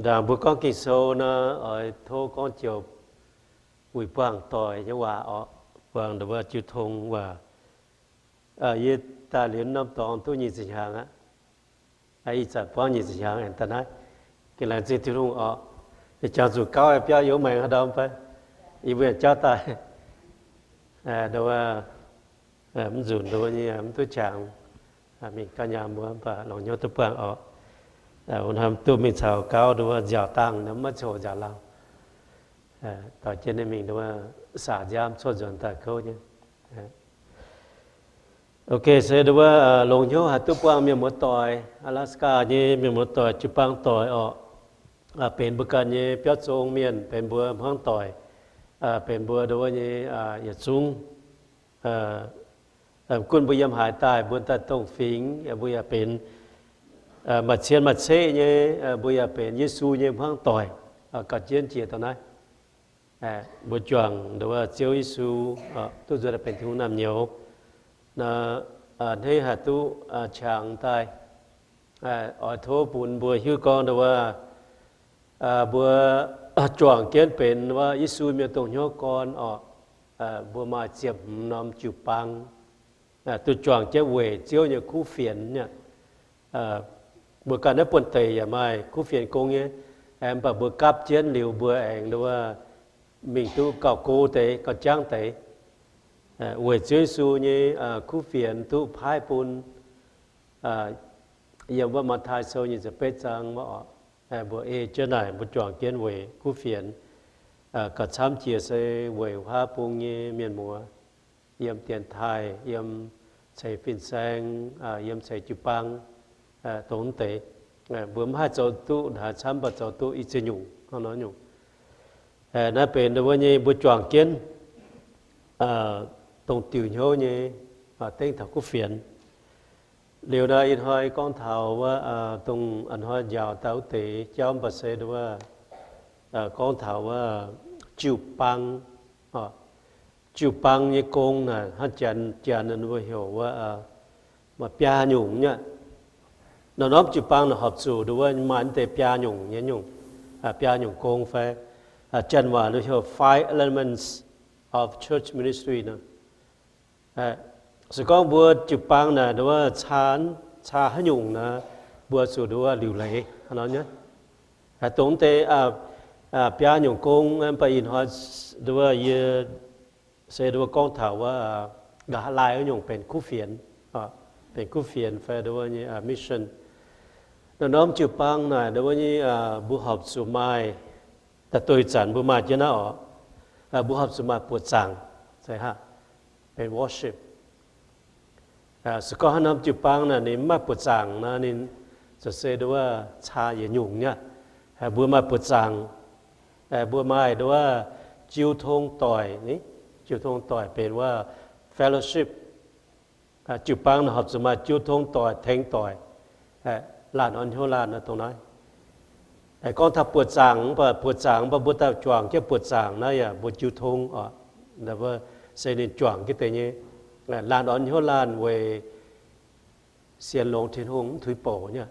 Ndaangc mbuo gorngv Ging-Sou nor, oix tov gorngv joux wuic buangh doic nyei waac orqc, buangh nduov jiu tong waac. Yie daaih liuz norm dorngx duqv nyic ziepc hnyangx aqv. Ih zanc buangv nyic ziepc hnyangx aengx daaih naaiv. Gengh laengz zingh Tin-Hungh orqc. Jangx zuqc gauv biauv youz maengx haaix ndorm fai, yie mbuo yaac jauv daaih nduov mv nzunc nduov nyei mv duqv qangx mingh ganh nyaam mbuo mv baac longc hnyouv duqv buangh orqc. Wuov hnoi duqv mingh caux gauv nduov nziaauc dangh nor maiv coqv nziaauc lauh. Dorh jienv ninh mingh nduov saac nziaamv cuotv nzuonx daaih kouv nyei. Ok, se nduov longc hnyouv haih duqv buangh mienh muoz-doic, Alaska nyei mienh muoz-doic, jiu-baang doic orqc. Benx mbuo ganh nyei biauv zong mienh, benx mbuo hmuangv doic, benx mbuo nduov nyei yietc zungv. Gunv mbuo yiem haaix daaih, mbuo daaih dongh fingx, mbuo yaac benx maaih cien maaih ceqv nyei, mbuo yaac benx Yesu nyei hmuangv doic. Gauh jienv jiex dongh naaiv. Mbuo juangc nduov Ziouv Yesu duqv nzuonx daaih benx Tin-Hungh naamh nyouz nor, hneiv haih duqv qangx daaih. Oix tov bun mbuo hiuv gorngv nduov, mbuo juangc jienv benx wuov Yesu mienh dongh hnyouv gorn orqc. Mbuo maaih ziepc hmz norm jiu-baang duqv juangc jienv weic Ziouv nyei kuv fienx nyei. Mbuo ganh naaiv buonv-deic yaac maaih kuv fienx gong nyei, mv baac mbuo gapv jienv liuz mbuo aengx nduov mingh duqv gauh go deix, gauh jangv deix, weic Ziouv Yesu nyei kuv fienx duqv paaiv bun. Yiem wuov Matv^taai Sou nyic ziepc betv zaang wuov orqc, mbuo ei jienv naaic mbuo juangc jienv weic kuv fienx. Gauh camv jiex se weic wuov bung nyei mienh muoz, yiem dienx taaih, yiem ceix fin-saeng, yiem ceix jiu-baang, dongh mv deix. Mbuo mv haih zoux duqv haaix camv, mv baac zoux duqv i ziex nyungc hnangv nor nyungc. Naaiv benx nduov nyei mbuo juangc jienv dongh diuc hnyouv nyei dengv taux kuv fienx. Liuz naaiv ih hnoi gorngv taux wuov dongh a'hnoi njaaux daaih wuov deix jauv mv baac se nduov gorngv taux wuov jiu-baang. Jiu-baang nyei gong naaic hnangv janx, janx ninh mbuo heuc wuov maaih biaa nyungc nyei. Norm-norm jiu-baang naaic horpc zuqc nduov maaih mv deix biaa nyungc nyei nyungc, biaa nyungc gong fai janx waac ninh heuc five elements of church ministry nor. Se gorngv mbuo jiu-baang naaic nduov caa, caa haaix nyungc naaic, mbuo zuqc nduov liuc leiz hnangv nor nyei. Dongh mv deix biaa nyungc gong mv baac ih hnoi nduov yie se nduov gorngv taux wuov nqa'haav laai wuov nyungc benx kuv fienx, benx kuv fienx fai nduov nyei mission. Norm-norm jiu-baang naaic nduov nyei mbuo horpc zuqc maaih, da'deix zanc mbuo maaih jienv naaiv orqc, mbuo horpc zuqc maaih buoqc zaangc, benx worship. Se gorngv haaix norm jiu-baang naaic ninh mv maaih buoqc zaangc nor, ninh ziouc se nduov caa yietc nyungc nyei. Mbuo maaih buoqc zaangc, mbuo maaih nduov jiu tong doic, jiu tong doic benx wuov fellowship. Jiu-baang naaic horpc zuqc maaih jiu tong doic, tengx doic, laanh orn hnyouv laanh nor dongh naaiv. Gorngv taux buoqc zaangc, mv baac buoqc zaangc mv baac mbuo daaih juangc jienv buoqc zaangc naaiv yaac mbuo jiu tong orqc, se ninh juangc jienv deix nyei. Laanh orn hnyouv laanh weic sienx longx Tin-Hungh mv tuix bouc nyei.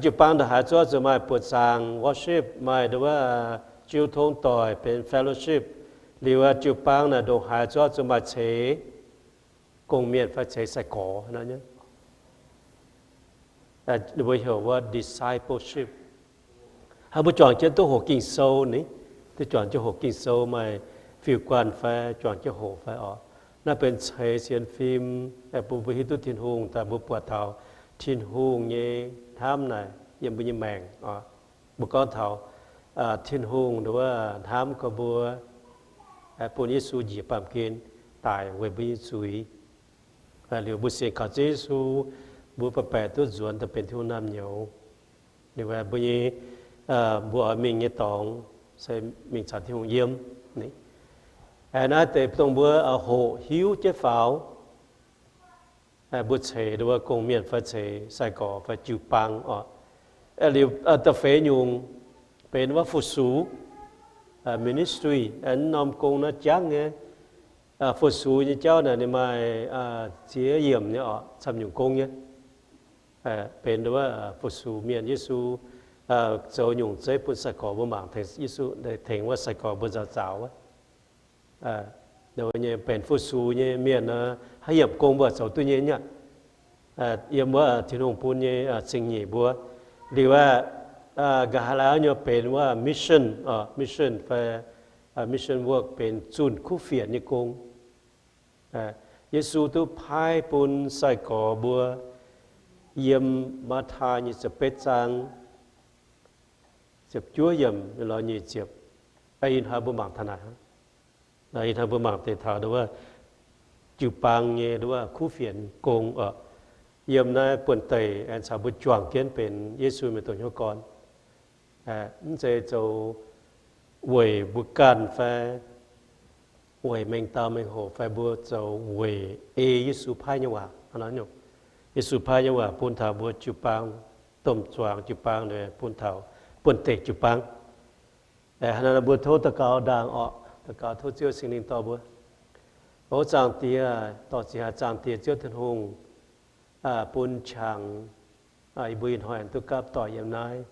Jiu-baang ndongc haaix zuov zuqc maaih buoqc zaangc worship, maaih nduov jiu tong doic benx fellowship. Liuz jiu-baang naaic ndongc haaix zuov zuqc maaih ceix gong-mienh fai ceix sai-gorx nor nyei. Mbuo heuc wuov discipleship. Hnangv mbuo juangc jienv duqv hoqc Ging-Sou ni, duqv juangc jienv hoqc Ging-Sou maaih fiuv-guanh fai juangc jienv hoqc fai orqc. Naaiv benx ceix sienx fim bun mbuo hiuv duqv Tin-Hungh daaih, mbuo buatc taux Tin-Hungh nyei hnamv naaic yiem mbuo nyei maengc orqc. Mbuo gorngv taux Tin-Hungh nduov hnamv gorx mbuo, bun Yesu njiec baamh gen daic weic mbuo nyei zuiz. Liuz mbuo sienx kaux Ziouv Yesu, mbuo baeqc baeqc duqv nzuonx daaih benx Tin-Hungh naamh nyouz. Liuz mbuo nyei, mbuo oix mingh nyei dorngx se mingh caux Tin-Hungh yiem. Naaiv deix dongh mbuo hoqc hiuv jienv faaux, mbuo ceix nduov gong-mienh fai ceix sai-gorx fai jiu-baang orqc. Liuz da'feix nyungc benx wuov fu-sux, ministry, norm gong naaiv jangv nyei. Fu-sux nyei jauv naaic ninh maaih ziex yiemc nyei orqc, camv nyungc gong nyei. Benx nduov fu-sux mienh, Yesu zoux nyungc zeiv bun sai-gorx mbuo mangc, tengx Yesu, tengx wuov sai-gorx mbuo nzaaux zaux wuov. Nyei benx fu-sux nyei mienh nor, haaix yiem gong mbuo zoux duqv nyei nyei. Yiem wuov Tin-Hungh bun nyei cing-nyeic mbuo. Liuz aqv, nqa'haav laai nyei benx wuov mission, mission fai mission work benx zunh kuv fienx nyei gong. Yesu duqv paaiv bun sai-gorx mbuo yiem Matv^tai nyei ziepc betv zaang ziepc juov yiemc lorz nyic ziepc. Ih hnoi mbuo mangc taux naaic, ih hnoi mbuo mangc deix taux wuov jiu-baang nyei wuov kuv fienx gong oc. Yiem naaiv buonv-deic aengx caux mbuo juangc jienv benx Yesu mienh dongh hnyouv gorn. Mv zeiz zoux weic mbuo ganh fai weic mengh dauh mengh hoc fai mbuo zoux weic ei Yesu paaiv nyei waac. Yesu paaiv nyei waac bun taux mbuo jiu-baang, domh zuangx jiu-baang, bun taux buonv-deic jiu-baang. Hnangv naaic mbuo tov daux gaux ndaangc oc. Daux gaux tov Ziouv Singx Lingh dorh mbuo. O Zaangc Diex, dorh ziec haic Zaangc Diex Ziouv Tin-Hungh, bun qangx yie mbuo ih hnoi duqv gapv doic yiem naaiv,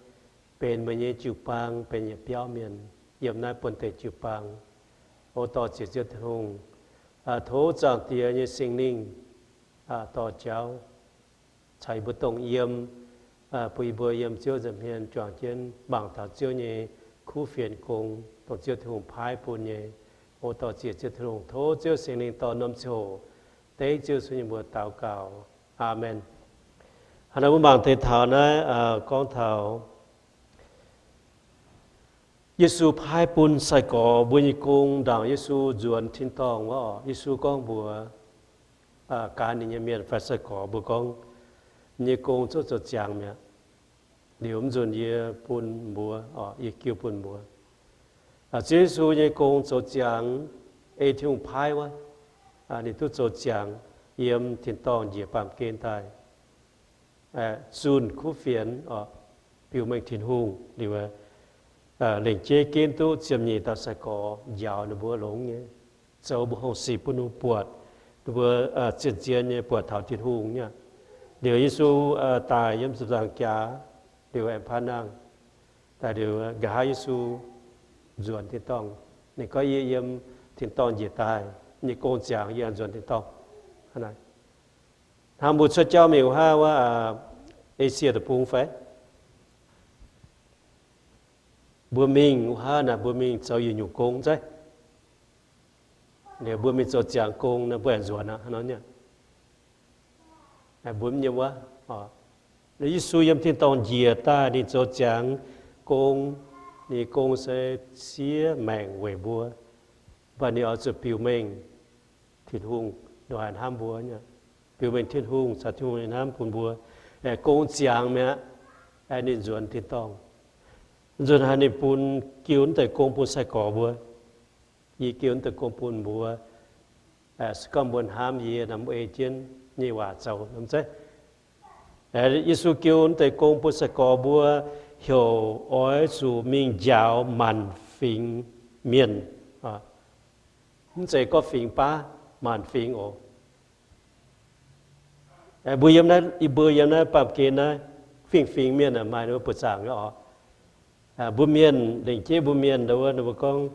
benx meih nyei jiu-baang, benx yietc biauv mienh yiem naaiv buonv-deic jiu-baang. O dorh ziec Ziouv Tin-Hungh, tov Zaangc Diex nyei Singx Lingh dorh jauv caux yie mbuo dongh yiem, bun yie mbuo yiem Ziouv nza'hmien juangc jienv mangc taux Ziouv nyei kuv fienx gong, dongh Ziouv Tin-Hungh paaiv bun nyei. O dorh ziec Ziouv Tin-Hungh, tov Ziouv Singx Lingh dorh norm ziangh hoc dengv Ziouv Yesu nyei mbuox daux gaux. Aamen. Hnangv naaic mbuo mangc deix taux naaiv gorngv taux Yesu paaiv bun sai-gorx mbuo nyei gong ndaangc Yesu nzuonx tin-dorngh wuov oc. Yesu gorngv mbuox gaax ninh nyei mienh fai sai-gorx mbuo gorngv, Yie nyei gong zungv zoux ziangx mi'aqv. Liuz mv nzunc yie bun mbuox, yie jiu bun mbuox. Ziouv Yesu nyei gong zoux ziangx, ei Tin-Hungh paaiv wuov, ninh duqv zoux ziangx yiem tin-dorngh njiec baamh gen daaih, zunh kuv fienx, biux mengh Tin-Hungh. Liuz lengc jeiv ginv duqv ziepc nyeic dauh sai-gorx njaaux ninh mbuo longx nyei, zoux mbuoqc hungh sic bun ninh mbuo buatc, ninh mbuo zien-zien nyei buatc taux Tin-Hungh nyei. Liuz Yesu daaih yiem ziepc nzaangc jaax, liuz aengx paav nangh. Daaih liuz nqa'haav Yesu nzuonx tin-dorngh. Ninh gorngv, Yie yiem tin-dorngh njiec daaih, yie nyei gong ziangx, yie nzuonx tin-dorngh. Hnangv mbuo cuotv jauv mingh wuov haav wuov, Esie Deic-Bung fai? Mbuo mingh wuov haav naaic, mbuo mingh zoux yietc nyungc gong zeiv. Liuz mbuo mingh zoux ziangx gong nor, mbuo aengx nzuonx aqv, hnangv nor nyei. Mbuo mv nyei wuov, Yesu yiem tin-dorngh njiec daaih, ninh zoux ziangx gong, ninh gong se siev maengc weic mbuo. Mv baac ninh oix zuqc biux mengh Tin-Hungh ndongc haaix hnamv mbuo, biux mengh Tin-Hungh caux Tin-Hungh nyei hnamv bun mbuo. Gong ziangx mi'aqv, ninh nzuonx tin-dorngh. Nzuonx haaix ninh bun, jiu naaiv deix gong bun sai-gorx mbuo. Yie jiu naaiv deix gong bun mbuo. Se gorngv mbuo hnamv yie nor, mv ei jienv nyei waac zoux nor zeiv. Yesu jiu naaiv deix gong bun sai-gorx mbuo, heuc oix zuqc mingh njaaux maanc fingx mienh. Mv zeiz gorngv fingx baav, maanc fingx oc. Mbuo yiem naaiv, yie mbuo yiem naaiv baamh gen naaiv, fingx-fingx mienh maaih ninh mbuo buoz-zaangc nyei oc. Mbuo mienh, lengc jeiv mbuo mienh, ninh mbuo gorngv,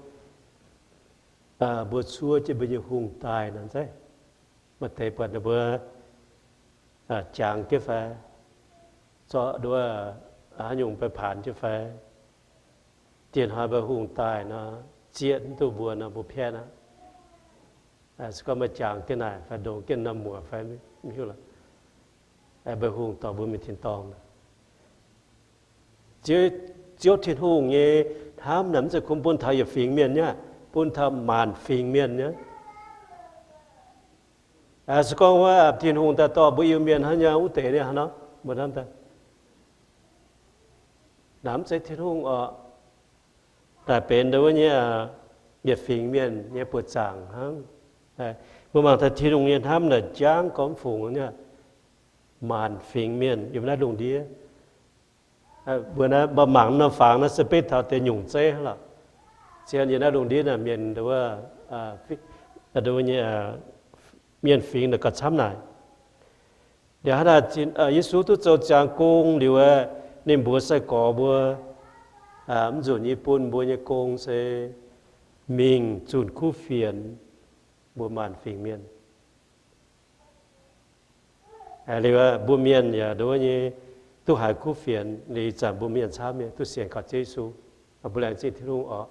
mbuo cuov jienv mbuo nyei hungh daaih nor zeiv. Maaih deix buatc ninh mbuo jangx jienv fai, zorqv nduov haaix nyungc fai paanx jienv fai, diex hnoi mbuo hungh daaih nor, zieqv mv duqv mbuo nor, mbuo piatv aqv. Se gorngv meih jangx jienv naaic fai ndongx jienv norm muoc fai, mv hiuv lorqc. Mbuo hungh dorh mbuo mingh tin-dorngh. Ziouv Tin-Hungh nyei hnamv naaic mv zeiz kungx bun taux yietc fingx mienh nyei aqv, bun taux maanc fingx mienh nyei. Se gorngv wuov Tin-Hungh daaih dorh mbuo Iu-Mienh hnangv nyei wuov deix nyei hnangv nor, mbuo hnamv daaih, naaic mv zeiz Tin-Hungh oc. Daaih benx wuov nyei, yietc fingx mienh nyei buoz-zaangc hnangv. Mbuo mangc taux Tin-Hungh nyei hnamv naaic jangv gormx fungx nyei, maanc fingx mienh yiem naaiv lungh ndiev. Mbuo naaiv mbuo mangc norm fangx naaiv se beiv taux deix nyungc zeiv hnangv lorqc. Zien yiem naaiv lungh ndiev naaic mienh, mienh fingx naaic gauh camv naaic. Liuz hnangv naaic Yesu duqv zoux ziangx gong liuz aeqv, Ninh mbuox sai-gorx mbuo, mv nzunc yie bun mbuo nyei gong se mingh zunh kuv fienx mbuox maanc fingx mienh. Liuz mbuo mienh yaac nduov nyei, duqv haiz kuv fienx. Liuz ih zanc mbuo mienh camv nyei duqv sienx kaux Ziouv Yesu. Mbuo laengz zingh Tin-Hungh oc.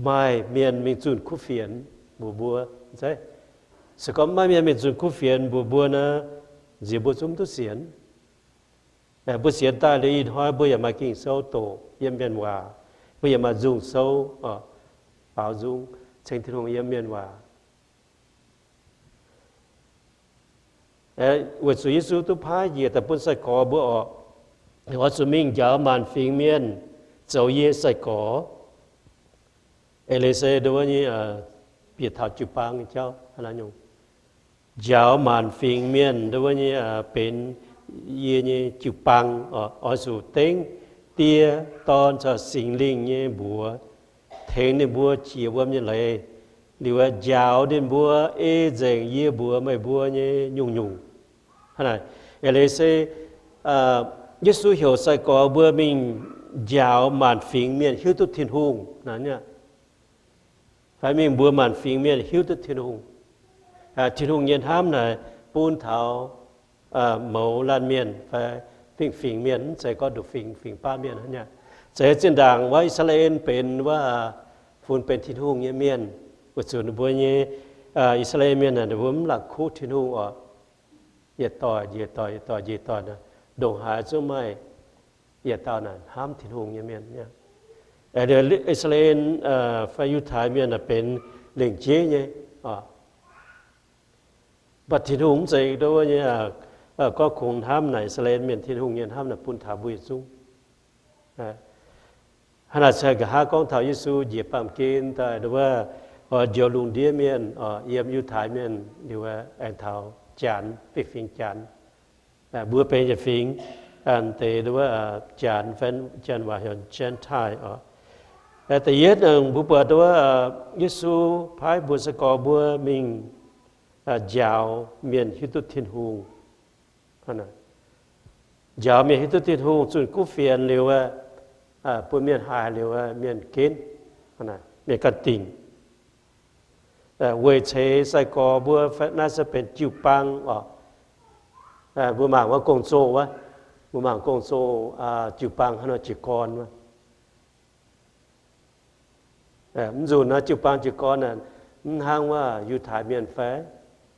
Maaih mienh mingh zunh kuv fienx mbuox mbuo, se gorngv maaih mienh mingh zunh kuv fienx mbuox mbuo naaic, nziex mbuo zungv duqv sienx. Mbuo sienx daaih liuz ih hnoi mbuo yaac maaih Ging-Sou doqc yiem mienh waac. Mbuo yaac maaih nzung sou, baaux nzung ceng Tin-Hungh yiem mienh waac. Weic zuqc Yesu duqv paaiv njiec daaih bun sai-gorx mbuo oc, oix zuqc mingh njaaux maanc fingx mienh zoux yie nyei sai-gorx. Eix leiz se nduov nyei, bieqc taux jiu-baang nyei jauv, njaaux maanc fingx mienh nduov nyei, benx yie nyei jiu-baang. Oix zuqc dengv Die, Dorn caux Singx Lingh nyei mbuox, tengx ninh mbuo jiex wuom nyei leiz, liuz njaaux ninh mbuo ei nzengc yie mbuox meih mbuo nyei nyungc-nyungc. Eix leiz se Yesu heuc sai-gorx mbuo mingh njaaux maanc fingx mienh hiuv duqv Tin-Hungh naaic. Fai mingh mbuox maanc fingx mienh hiuv duqv Tin-Hungh. Tin-Hungh nyei hnamv naaic bun taux mouz laanh mienh fai fingx-fingx mienh, mv zeiz gorngv nduqc fingx, fingx baav mienh hnangv. Zeiz zinh ndaangc wuov I^saa^laa^en benx wuov, funx benx Tin-Hungh nyei mienh, weic zuqc ninh mbuo nyei, I^saa^laa^en mienh naaic ninh mbuo mv la'kuqv Tin-Hungh oc. Yietc doic njiec doic, yietc doic njiec doic, ndongc haaix zungv maaih yietc dauh naaic hnamv Tin-Hungh nyei mienh. I^saa^laa^en fai Yiutai mienh naaic benx lengc jeiv nyei. Mv baac Tin-Hungh mv zeiz nduov nyei, gorngv kungx hnamv naaic I^saa^laa^en mienh, Tin-Hungh nyei hnamv naaic bun taux mbuo yietc zungv. Hnangv naaic se nqa'haav gorngv taux Yesu njiec baamh gen daaih wuov, oix njoux lungh ndiev mienh, yiem Yiutai mienh liuz aengx taux Janx, fingx Janx. Mbuo benx yietc fingx, deix wuov Janx, Janx waac heuc Gentile oc. Da'yietv mbuo buatc wuov, Yesu paaiv mbuo sai-gorx mbuo mingh njaaux mienh hiuv duqv Tin-Hungh. Njaaux mienh hiuv duqv Tin-Hungh, zunh kuv fienx liuz, bun mienh haiz liuz mienh ginv, mienh ganh dingc. Weic ceix sai-gorx mbuo, naaiv se benx jiu-baang oc. Mbuo mangc wuov gong-zoh wuov, mbuo mangc gong-zoh, jiu-baang hnangv nor jiez gorn wuov. Mv nzunc naaiv jiu-baang jiez gorn naaic, mv hnangv wuov Yiutai mienh fai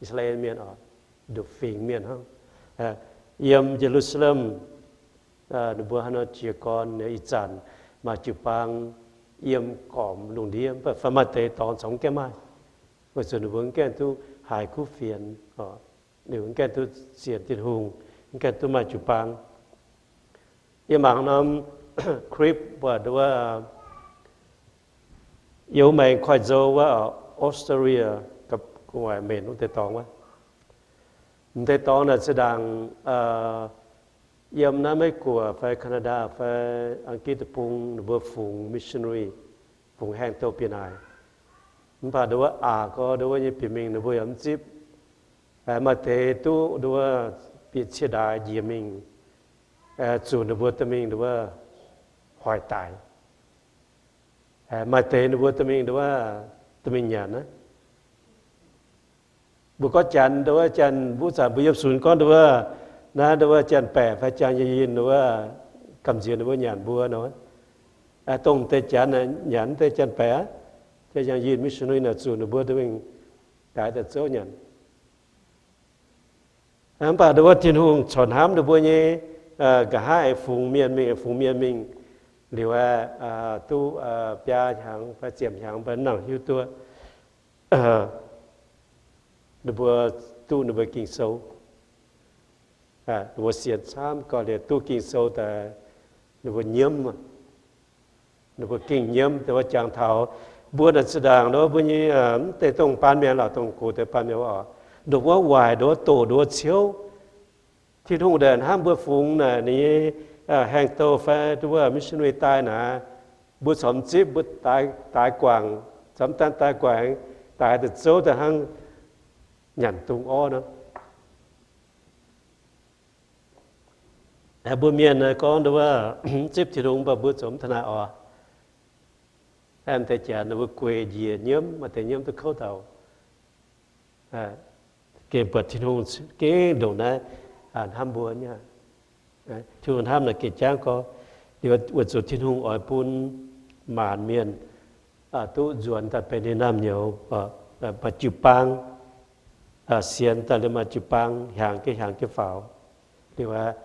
I^saa^laa^en mienh oc, nduqc fingx mienh hnangv. Yiem Ye^lu^saa^lem, ninh mbuo hnangv nor jiez gorn. Ih zanc maaih jiu-baang yiem gormx lungh ndiev, mv baac fai maaih deix dorngx corc mv gaengh maaih, weic zuqc ninh mbuo mv gaengh duqv haiz kuv fienx, ninh mbuo mv gaengh duqv sienx Tin-Hungh, mv gaengh duqv maaih jiu-baang. Yie mangc norm clip buatc wuov, yiem maengx koiv-nzou wuov, Australia, gu'nguaaic Maine wuov deix dorngx wuov. M'deix dorngx naaic zinh ndaangc yiem naaiv Meiv-Guoqv fai Canada fai Aa^gi^daa Deic-Bung ninh mbuo fungx missionary, fungx haengh douh bieqc naaic. Mv baac nduov wuov aqc gorx nduov wuov nyei bieqc mingh ninh mbuo yaac mv zipv. Maaih deix duqv nduov wuov bieqc cie ndaaix njiec mingh, zuqc ninh mbuo dorh mingh nduov wuov hoic daic. Maaih deix ninh mbuo dorh mingh nduov wuov, dorh mingh nyanc aqv. Mbuo gorngv Janx nduov wuov, Janx wuov zanc mbuo yiem sunx gorngv nduov wuov, naaiv nduov wuov Janx-Baeqc fai Janx-Yinh nduov wuov, gamh nziex ninh mbuo nyanc mbuo nor. Dongh deix Janx nyanc deix Janx-Baeqc aqv, Janx-Yinh missionary naaic zuqc ninh mbuo dorh mingh daaix daaih zouv nyanc. Mv baac nduov wuov Tin-Hungh corc hnamv ninh mbuo nyei, nqa'haav aengx fungx mienh mingh, aengx fungx mienh mingh liuz, duqv biaa hnyangx fai ziepc hnyangx mv nangc hiuv duqv ninh mbuo duqv ninh mbuo Ging-Sou. Ninh mbuo sienx camv gau liuz duqv Ging-Sou daaih, ninh mbuo nyiemv, ninh mbuo gengh nyiemv. Dongh wuov jangx taux mbuo naaic zinh ndaangc nduov mbuo nyei, mv deix dongh baamh mienh lorqc, dongh gox deix baamh mienh oc, nduov wuov waaic nduov wuov doqc nduov wuov ciouv. Tin-Hungh daaih hnamv mbuo fungx naaic ninh nyei haengh douh fai nduov wuov missionary daaih naaic, mbuo corc mv zipv, mbuo daix guangc, corc mv daan daix guangc, daix daaih zouv daaih hnangv nyanc dungz orv nor. Mbuo mienh gorngv wuov, zipv Tin-Hungh mv baac mbuo zoux mv taux naaiv oc. Aengx deix jaax ninh mbuo gueic njiec nyiemv, maaih deix nyiemv duqv kouv dauh. Gengh buatc Tin-Hungh gengh ndongc naaiv hnamv mbuo nyei. Tin-Hungh hnamv naaic gengh jangv gorngv, weic zuqc Tin-Hungh oix bun maanc mienh duqv nzuonx daaih benx ninh naamh nyouz, maaih jiu-baang, sienx daaih liuz maaih jiu-baang hiaangx jienv hiaangx jienv faaux. Liuz aqv,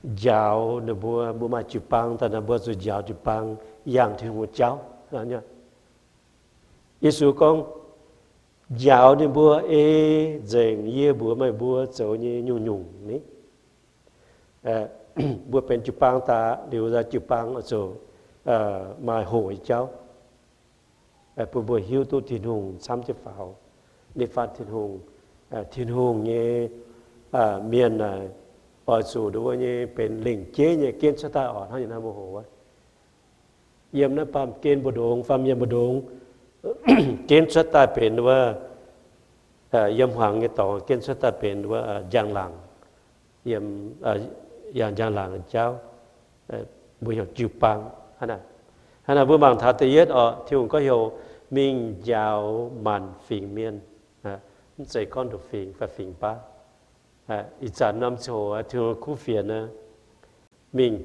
njaaux ninh mbuo, mbuo maaih jiu-baang daaih nor, mbuo zuqc njaaux jiu-baang yangh Tin-Hungh nyei jauv. Yesu gorngv, njaaux ninh mbuo ei nzengc yie mbuox meih mbuo zoux nyei nyungc-nyungc ni. Mbuo benx jiu-baang daaih liuz, jiu-baang oix zuqc maaih hoqc nyei jauv, bun mbuo hiuv duqv Tin-Hungh camv jienv faaux. Ninh faatv Tin-Hungh, Tin-Hungh nyei mienh naaic oix zuqc nduov nyei benx lengc jeiv nyei genv cuotv daaih oc. Hnangv naaiv mbuo hoqc wuov, yiem naaiv baamh gen mbu'ndongx, faam mienh mbu'ndongx, genv cuotv daaih benx wuov, yiem hmuangx nyei dorngx genv cuotv daaih benx wuov njang-laangc, yiem, yangh njang-laangc jauv, mbuo heuc jiu-baang. Hnangv naaic mbuo mangc taux da'yietv oc, Tin-Hungh gorngv heuc mingh njaaux maanc fingx mienh. Mv zeiz gorngv nduqc fingx fai fingx baav. Ih zanc norm ziangh hoc Tin-Hungh kuv fienx mingh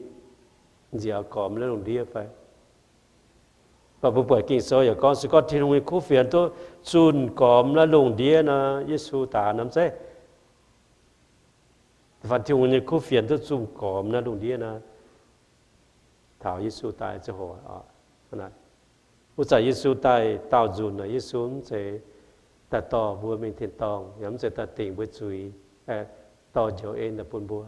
nziaaux gormx naaiv lungh ndiev fai? Mv baac mbuo buatc Ging-Sou yaac gorngv, se gorngv Tin-Hungh nyei kuv fienx duqv zunh gormx naaiv lungh ndiev nor, Yesu daaih nor mv zeiz. Da'faanh Tin-Hungh nyei kuv fienx duqv zunh gormx naaiv lungh ndiev nor, taux Yesu daaih ziangh hoc. Wuov zanc Yesu daaih daauh nzunc naaic, Yesu mv zeiz daaih dorh mbuo mingh tin-dorngh, yaac mv zeiz daaih dingc mbuo zuiz, dorh njoux en daaih bun mbuo.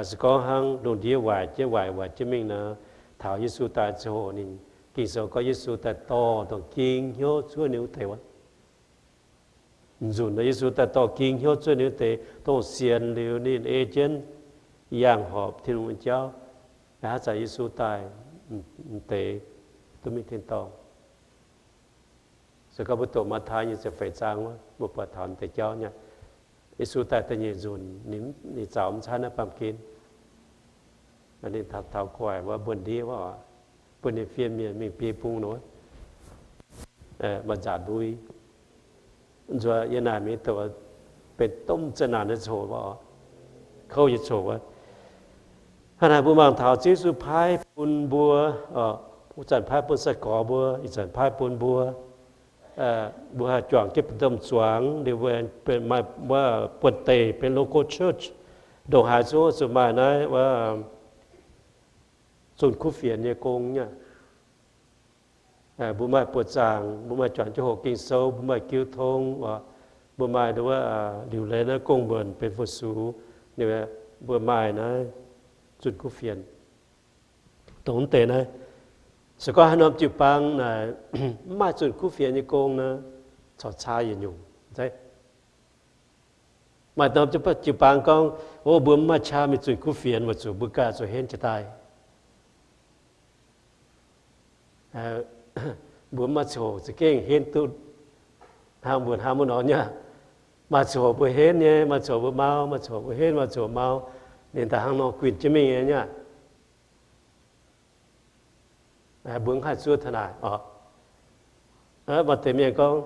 Se gorngv hnangv lungh ndiev waaic jienv waaic waaic jienv mingh nor, taux Yesu daaih ziangh hoc ninh, Ging-Sou gorngv Yesu daaih dorh dongh ging hnyouv zuov ninh wuov deix wuov. Nzunc nor Yesu daaih dorh ging hnyouv zuov ninh wuov deix, dongh sienx liuz ninh ei jienv yangh horpc Tin-Hungh nyei jauv, haaix zanc Yesu daaih m'deix duqv mingh tin-dorngh. Se gorngv mbuo doqc Matv^taai nyei ziepc feix zaang wuov, mbuo buatc taux m'deix jauv nyei. Yesu daaih da'nyeic nzunc, ninh zaux mv caaiv naaiv baamh gen. Ninh taux gu'nguaaic wuov mbuo ndiev wuov oc, bun ninh fiem mienh mingh biei bung nor, maaih nzaatc mbui. Nzuonx yie naaic mingh doqc benx domh zeqc naanc nyei coc wuov oc, kouv nyei coc wuov. Hnangv naaic mbuo mangc taux Ziouv Yesu paaiv bun mbuo, wuov zanc paaiv bun sai-gorx mbuo, ih zanc paaiv bun mbuo. Mbuo haih juangc jienv benx domh zuangx liuz, mbuo maaih buonv-deic benx local church. Ndongc haaix zungv zuqc maaih naaiv zunh kuv fienx nyei gong nyei. Mbuo maaih buoqc zaangc, mbuo maaih juangc jienv hoqc Ging-Sou, mbuo maaih jiu tong, mbuo maaih wuov liuc leiz naaiv gong-muonc benx fu-sux, mbuo maaih naaiv zunh kuv fienx. Dongh mv deix naaiv, se gorngv haaix norm jiu-baang naaic mv maaih zunh kuv fienx nyei gong nor, corc caa yietc nyungc. Maaih norm jiu-baang gorngv, o, mbuo mv maaih qaqv mingh zunh kuv fienx weic zuqc mbuo ganh zuqc henv jiex daaih. Mbuo mv maaih coc za'gengh henv duqv hnangv mbuo hnamv wuov nor nyei. Maaih coc mbuo henv nyei, maaih coc mbuo mau, maaih coc mbuo henv, maaih coc mau, ninh daaih hnangv nor guinh jienv mingh nyei. Mbuo mv haih zuov taux naaic oc. Maaih deix mienh gorngv,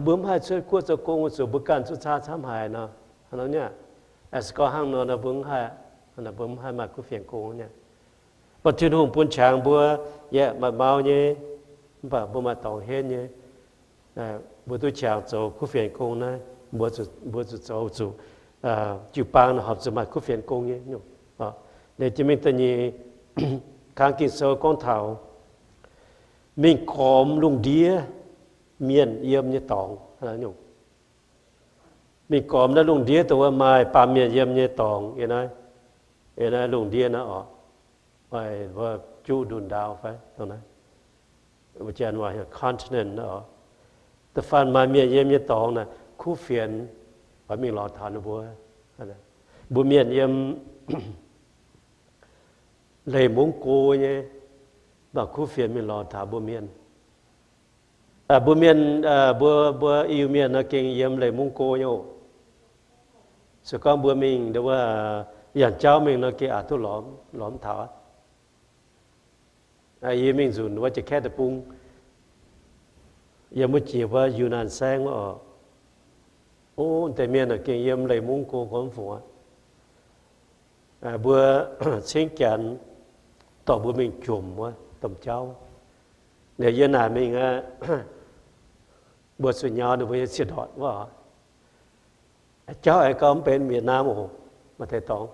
mbuo mv haih cuotv guoqv zoux gong weic zuqc mbuo ganh zuqc caa camv haic nor, hnangv nor nyei. Se gorngv hnangv nor, mbuo mv haih, mbuo mv haih maaih kuv fienx gong nyei. Mv baac Tin-Hungh bun qangx mbuo, yaac maaih mau nyei, mv baac mbuo maaih dorngx henv nyei. Mbuo duqv qangx zoux kuv fienx gong naaiv, mbuo zuqc zoux zuqc jiu-baang horpc zuqc maaih kuv fienx gong nyei. Liuz jiex mingh da'nyeic, kang Ging-Sou gorngv taux mingh gormx lungh ndiev mienh yiem nyei dorngx. Mingh gormx naaiv lungh ndiev dongh wuov maaih baamh mienh yiem nyei dorngx, yiem naaiv, yiem naaiv lungh ndiev naaiv oc, juqv ndunh ndaau fai dongh naaiv, continent oc. Da'faanh maaih mienh yiem nyei dorngx naaic, kuv fienx oix mingh lorz taux ninh mbuo. Mbuo mienh yiem leih mungv go nyei, mv baac kuv fienx mingh lorz taux mbuo mienh. Mbuo mienh, mbuo, mbuo Iu-Mienh nor gengh yiem leih mungv go nyei oc. Se gorngv mbuo mingh nduov wuov yangh jauv mingh nor, gengh aqc duqv lorz, lorz mv taux aqv. Yie mingh nzunc wuov Ja'kaev Deic-Bung, yiem wuov jiex wuov Yunnan saengv wuov oc. O, deix mienh aah, gengh yiem leiz mungv go gormx fungx aqv. Mbuo cingv Janx dorh mbuo mingh jomc wuov domh jauv. Liuz yie naaic mingh aqv, mbuo zuqc nyau ninh mbuo nyei ciex ndortc wuov oc. Jauv aengx gauh mv benx Vietnam oc, maaih deix dorngx.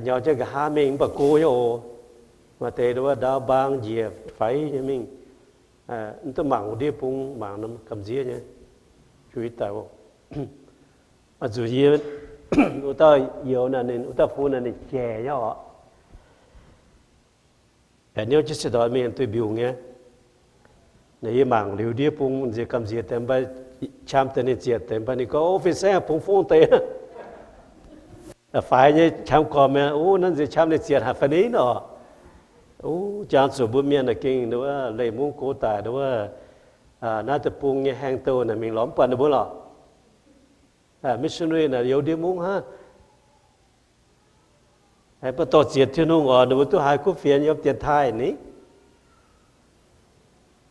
Nyau jienv nqa'haav mingh mv baac go nyei oc. Maaih deix wuov ndau mbaang njiec faix nyei mingh, mv duqv mangc wuov ndiev bung, mangc norm gamh nziev nyei. Zuiz daic oc. Zuqc yie wuov dauh youz naaic, ninh wuov dauh fun naaic ninh jaic nyei oc. Aengx niouv jienv ciex ndortc mingh duih mbiungc nyei. Naaic yie mangc liuz ndiev bung nziex gamh nziex deix mv baac, qam deix ninh zietc deix mv baac ninh gorngv, O, fin-saengv, bungx fongv deix. Faix nyei qam gormx mi'aqv. O, naaiv nziex qam ninh zietc haic fai ni nor. O, jangx zuqc mbuo mienh naaic gengh nduov wuov leiz mungv go daic nduov wuov naaiv deic-bung nyei haeng douh naaic mingh lorz mv buatc ninh mbuo lorqc. Missionary naaic youz ndiev mungv hnangv. Mv baac dorh ziex Tin-Hungh oc, ninh mbuo duqv haiz kuv fienx yiem dienx taaih ni.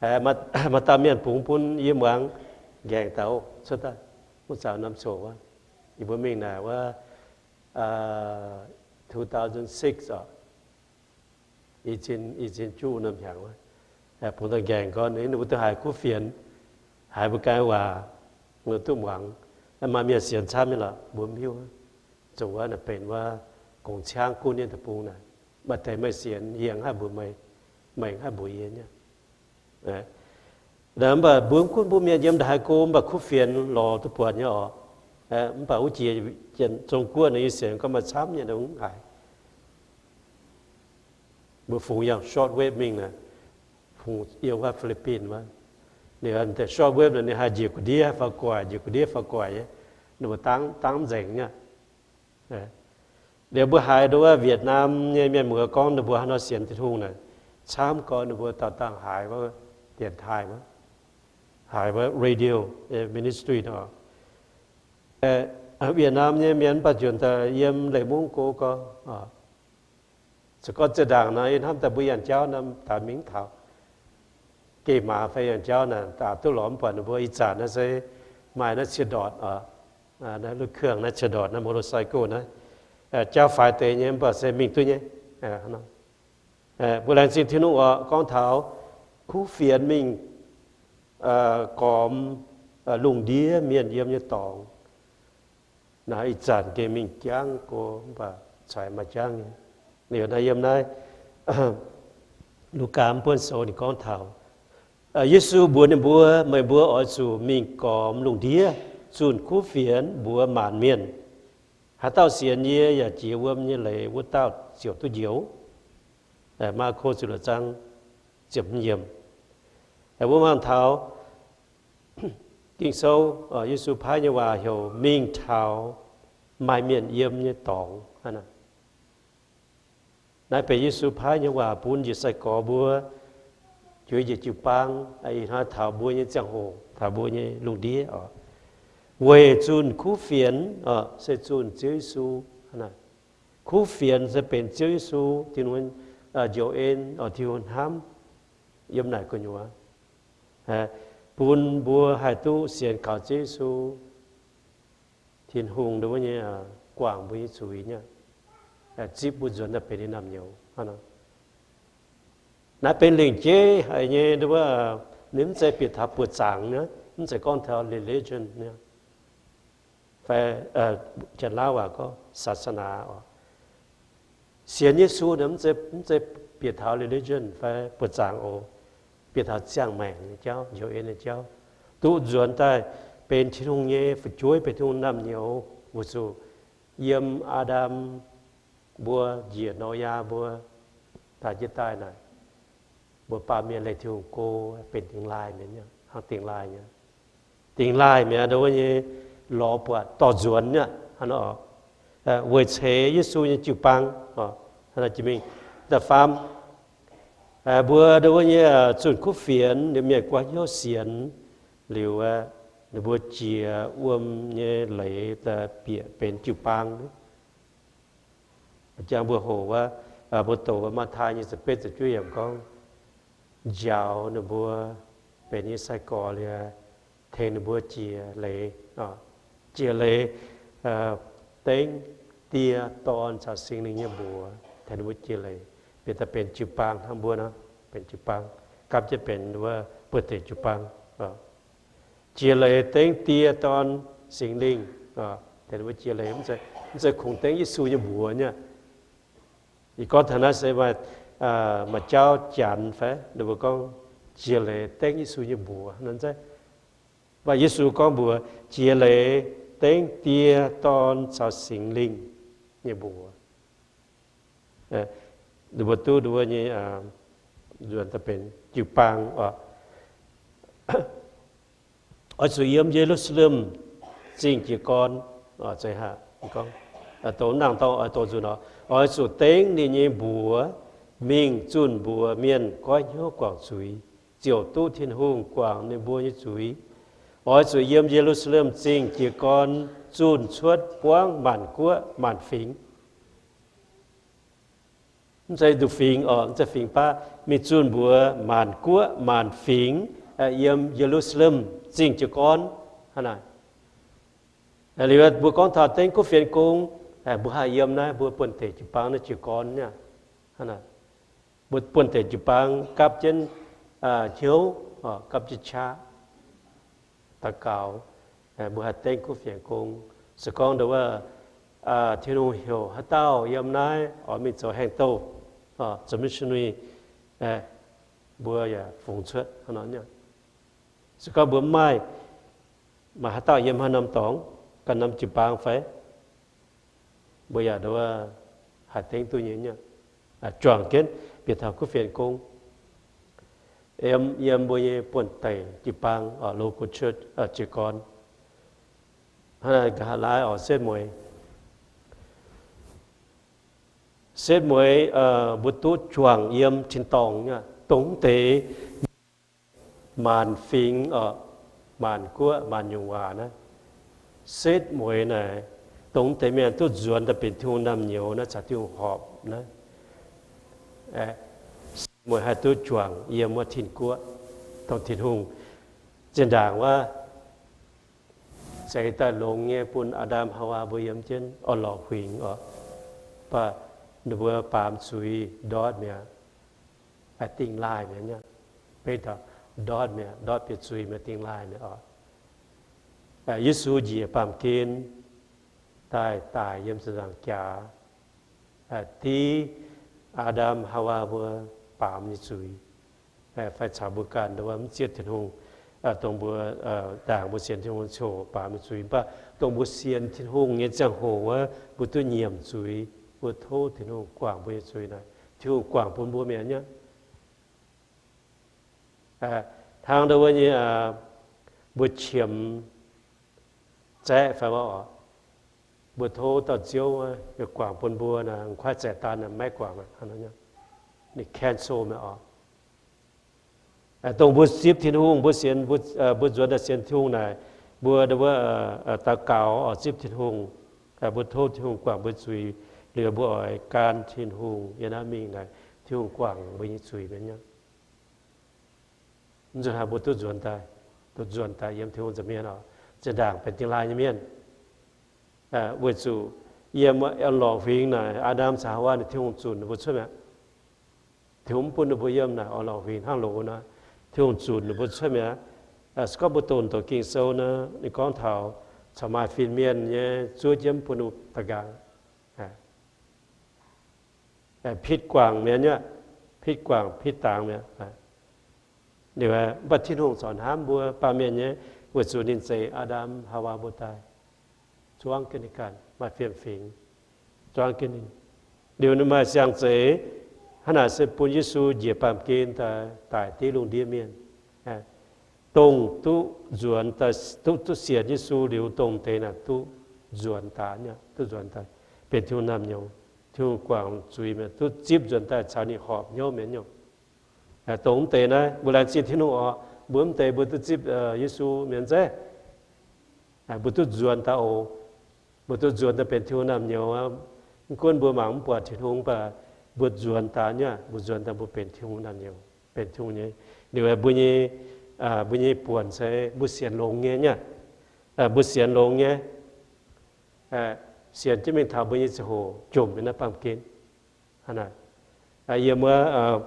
Maaih dauh mienh bungx bun yie muangx, nqaengc daaih cuotv daaih, mv zaux norm coc wuov. Yie mbuo mingh naaic wuov two thousand six oc. I cin juqv norm hnyangx wuov, bungx daaih nqaengc gorngv ninh mbuo duqv haiz kuv fienx, haiz mbuo ganh waac, mbuo duqv muangx. Maaih mienh sienx camv nyei lorqc, mbuo mv hiuv. Zuqc wuov naaic benx wuov gongx ciangv gunv nyei deic-bung naaic, maaih deix meih sienx yie haih mbuox meih, meih haih mbuox yie nyei. Mv baac mbuo mv gunv mbuo mienh yiem nda'haaix go mv baac kuv fienx lorz duqv buatc nyei oc. Mv baac wuov jiex Zong-Guoqv naaic yie sienx gorngv maaih camv nyei, mv haiz. Mbuo fungx yangh short wave mingh naaic, fungx yiem wuov Philippines wuov. Ninh short wave naaic ninh haih njiec gu'ndiev faaux guaic, njiec gu'ndiev faaux guaic nyei. Ninh mbuo dangv, dangv nzengc nyei. Liuz mbuo haiz nduov wuov Vietnam nyei mienh muoz gorngv ninh mbuo haaix nor sienx Tin-Hungh naaic, camv gorx ninh mbuo dauh dangh haiz wuov dienx taaih wuov, haiz wuov radio ministry nor. Vietnam nyei mienh mv baac njuonx daaih yiem leiz mungv go gorx. Se gorngv zinh ndaangc nor, yie hnamv daaih mbuo yangh jauv nor, daaih mingh taux geh maaz fai yangh jauv naaic, daaih duqv lorz mv buatc ninh mbuo. Ih zanc naaiv se maaih naaiv ciex ndortc oc, naaiv luv kuangx naaiv ciex ndortc naaiv motorcycle naaiv, jauv faix deix nyei mv baac se mingh duqv nyei. Mbuo laengz zingh Tin-Hungh oc, gorngv taux kuv fienx mingh gormx lungh ndiev mienh yiem nyei dorngx. Naaiv ih zanc gengh mingh jangv go, mv baac caux maaih jangv nyei. Liuz naaiv yiem naaiv Lugaa mv buonv sou ninh gorngv taux Yesu mbuox ninh mbuo, meih mbuo oix zuqc mingh gormx lungh ndiev zunh kuv fienx mbuox maanc mienh. Haaix dauh sienx yie yaac jiex wuom nyei leiz wuov dauh ziouc duqv njoux. Maako ziepc luoqc zaang ziepc hmz yiemc. Mbuo mangc taux Ging-Sou, Yesu paaiv nyei waac heuc mingh taux maaih mienh yiem nyei dorngx. Naaiv benx Yesu paaiv nyei waac bun njiec sai-gorx mbuo, jueiv njiec jiu-baang, ih hnoi taux mbuo nyei ziangh hoc, taux mbuo nyei lungh ndiev oc, weic zunh kuv fienx, se zunh Ziouv Yesu. Kuv fienx se benx Ziouv Yesu, Tin-Hungh njoux en, Tin-Hungh hnamv yiem naaic gu'nyuoz, bun mbuo haih duqv sienx kaux Ziouv Yesu. Tin-Hungh nduov nyei guangc mbuo nyei zuiz nyei, zipv mbuo nzuonx daaih benx ninh naamh nyouz. Naaiv benx lingc jeiv haic nyei, ninh mv zeiz bieqc taux buoqc zaangc nyei, mv zeiz gorngv taux religion nyei, fai Janx-Laauv waac gorngv ศาสนา oc. Sienx Yesu mv zeiz bieqc taux religion fai buoqc zaangc oc. Bieqc taux ziangh maengc nyei jauv, njoux en nyei jauv, duqv nzuonx daaih benx Tin-Hungh nyei fu'jueiv, benx Tin-Hungh naamh nyouz, weic zuqc yiem Aa^ndam mbuo njiec Noyaa mbuo daaih jienv daaih naaic, mbuo baamh mienh leih Tin-Hungh go benx dingx laaih mienh, hnangv dingx laaih nyei, dingx laaih mi'aqv, nduov nyei lorz buatc dorh nzuonx nyei, weic ceix Yesu nyei jiu-baang. Da'faam, mbuo nduov nyei zunh kuv fienx liuz mienh guanh hnyouv sienx liuz, ninh mbuo jiex wuom nyei leiz daaih bieqc benx jiu-baang. Jangx mbuo hoqc wuov, mbuo doqc wuov Matv^taai nyei ziepc betv ziepc juov yiemc gorngv, njaaux ninh mbuo benx nyei sai-gorx liuz, tengx ninh mbuo jiex leiz, jiex leiz dengv Die, Dorn caux Singx Lingh nyei mbuox, tengx ninh mbuo jiex leiz, bieqc daaih benx jiu-baang hnangv mbuo nor, benx jiu-baang, gapv jienv benx wuov buoz-deic jiu-baang. Jiex leiz dengv Die, Dorn, Singx Lingh, tengx ninh mbuo jiex leiz, mv zeiz kungx dengv Yesu nyei mbuox nyei. Ih gorngv taux naaiv se maaih, maaih jauv Janx fai ninh mbuo gorngv jiex leiz dengv Yesu nyei mbuox nor, mv zeiz. Mv baac Yesu gorngv mbuox jiex leiz dengv Die, Dorn caux Singx Lingh nyei mbuox. Ninh mbuo duqv ninh mbuo nyei nzuonx daaih benx jiu-baang oc. Oix zuqc yiem Ye^lu^saa^lem Zingh jiez gorn, oix zuqc dengv ninh nyei mbuox mingh zunh mbuox mienh goiv hnyouv guangc zuiz, ziouc duqv Tin-Hungh guangc ninh mbuo nyei zuiz. Oix zuqc yiem Ye^lu^saa^lem Zingh jiez gorn zunh cuotv buangv maanc guoqv maanc fingx. Mv zeiz nduqc fingx oc, mv zeiz fingx baav, mingh zunh mbuox maanc guoqv maanc fingx, yiem Ye^lu^saa^lem Zingh jiez gorn. Hnangv naaic, liuz mbuo gorngv taux dengv kuv fienx gong, mbuo haih yiem naaiv mbuo buonv-deic jiu-baang naaiv jiez gorn nyei. Hnangv naaic, mbuo buonv-deic jiu-baang gapv jienv hnyouv, gapv jienv qaqv daux gaux, mbuo haih dengv kuv fienx gong. Se gorngv nduov wuov, Tin-Hungh heuc haaix dauh yiem naaiv oix mingh zoux haengh douh, zoux missionary, mbuo yaac fungx cuotv hnangv nor. Se gorngv mbuo mv maaih, maaih haaix dauh yiem haaix norm dorngx, ganh norm jiu-baang fai, mbuo yaac nduov haih dengv duqv nyei, juangc jienv bieqc taux kuv fienx gong, yiem mbuo nyei buonv-deic jiu-baang, local church, jiez gorn. Hnangv naaic nqa'haav laai oix setv mueiz. Setv mueiz mbuo duqv juangc yiem tin-dorngh nyei, dongh deix maanc fingx oc, maanc guoqv, maanc nyungc waac naaiv. Setv mueiz naaic, dongh deix mienh duqv nzuonx daaih benx Tin-Hungh naamh nyouz naaiv caux Tin-Hungh horpc naaiv, mueiz haih duqv juangc yiem wuov tin-guoqv, dongh Tin-Hungh zinh ndaangc wuov zeix daaih longx nyei bun Aa^ndam Haawaa mbuo yiem jienv orn-lorqc huingx oc. Mv baac ninh mbuo baamz zuiz ndortv mi'aqv, dingh laaih mi'aqv. Beiv ndortv mi'aqv, ndortv bieqc zuiz mi'aqv, dingh laaih mi'aqv oc. Yesu njiec baamh gen daaih, daic yiem ziepc nzaangc jaax, div Aa^ndam Haawaa mbuo baamz nyei zuiz, fai caux mbuo ganh nduov mv zieqv Tin-Hungh, dongh mbuo, ndaangc mbuo sienx Tin-Hungh ziouc baamz nyei zuiz. Mv baac dongh mbuo sienx Tin-Hungh nyei ziangh hoc wuov, mbuo duqv nyiemc zuiz, mbuo tov Tin-Hungh guangc mbuo nyei zuiz naaic, Tin-Hungh guangc bun mbuo mi'aqv nyei. Hnangv nduov wuov nyei, mbuo qiemx zaeqv fai wuov oc, mbuo tov dauh Ziouv guangc bun mbuo naaic, kuaaiv zaeqv daan naaic maiv guangc, ninh cancel mi'aqv oc. Dongh mbuo zipv Tin-Hungh, mbuo sienx, mbuo nzuonx daaih sienx Tin-Hungh naaic, mbuo, mbuo daux gaux oix zipv Tin-Hungh, mbuo tov Tin-Hungh guangc mbuo zuiz, liuz mbuo oix gan Tin-Hungh yiem naaiv mingh naaic, Tin-Hungh guangc mbuo nyei zuiz mi'aqv nyei. Mv zuqc haaix mbuo duqv nzuonx daaih, duqv nzuonx daaih yiem Tin-Hungh nza'hmien oc, zinh ndaangc benx dingh laaih nyei mienh. Weic zuqc yiem orn-lorqc huingx naaic, Aa^ndam caux Haawaa ninh Tin-Hungh zunc ninh mbuo cuotv mi'aqv. Tin-Hungh mv bun ninh mbuo yiem naaic orn-lorqc huingx hnangv loz nor, Tin-Hungh zunc ninh mbuo cuotv mi'aqv. Se gorngv mbuo doqc doqc Ging-Sou nor, ninh gorngv taux corc maaih fin-mienh nyei zuov jienv bun ninh mbuo daaih nqaang. Pitv guangc mi'aqv nyei, pitv guangc pitv dangx mi'aqv. Liuz mv baac Tin-Hungh corc hnamv mbuo baamh mienh nyei, weic zuqc ninh zeix Aa^ndam Haawaa mbuo daaih, zuangv jienv ninh ganh, maaih fiem-fingx, zuangv jienv ninh. Liuz ninh maaih siang-zeix, hnangv naaic se bun Yesu njiec baamh gen daaih, daic div lungh ndiev mienh. Dongh duqv nzuonx daaih, duqv, duqv sienx Yesu liuz, dongh deix naaic duqv nzuonx daaih, duqv nzuonx daaih benx Tin-Hungh naamh nyouz, Tin-Hungh guangc zuiz mi'aqv, duqv zipv nzuonx daaih caux ninh horpc hnyouv mi'aqv nyei. Dongh mv deix naaiv mbuo laengz zingh Tin-Hungh oc. Mbuo mv deix mbuo duqv zipv Yesu mi'aqv zeiz. Mbuo duqv nzuonx daaih oc. Mbuo duqv nzuonx daaih benx Tin-Hungh naamh nyouz. Mv gunv mbuo mangc mv buatc Tin-Hungh, mv baac mbuo nzuonx daaih nyei, mbuo nzuonx daaih mbuo benx Tin-Hungh naamh nyouz, benx Tin-Hungh nyei. Liuz mbuo nyei, mbuo nyei buonc se mbuo sienx longx nyei nyei. Mbuo sienx longx nyei, sienx jienv mingh taux mbuo nyei ziangh hoc jomc nyei naaiv baamh gen. Yiem wuov,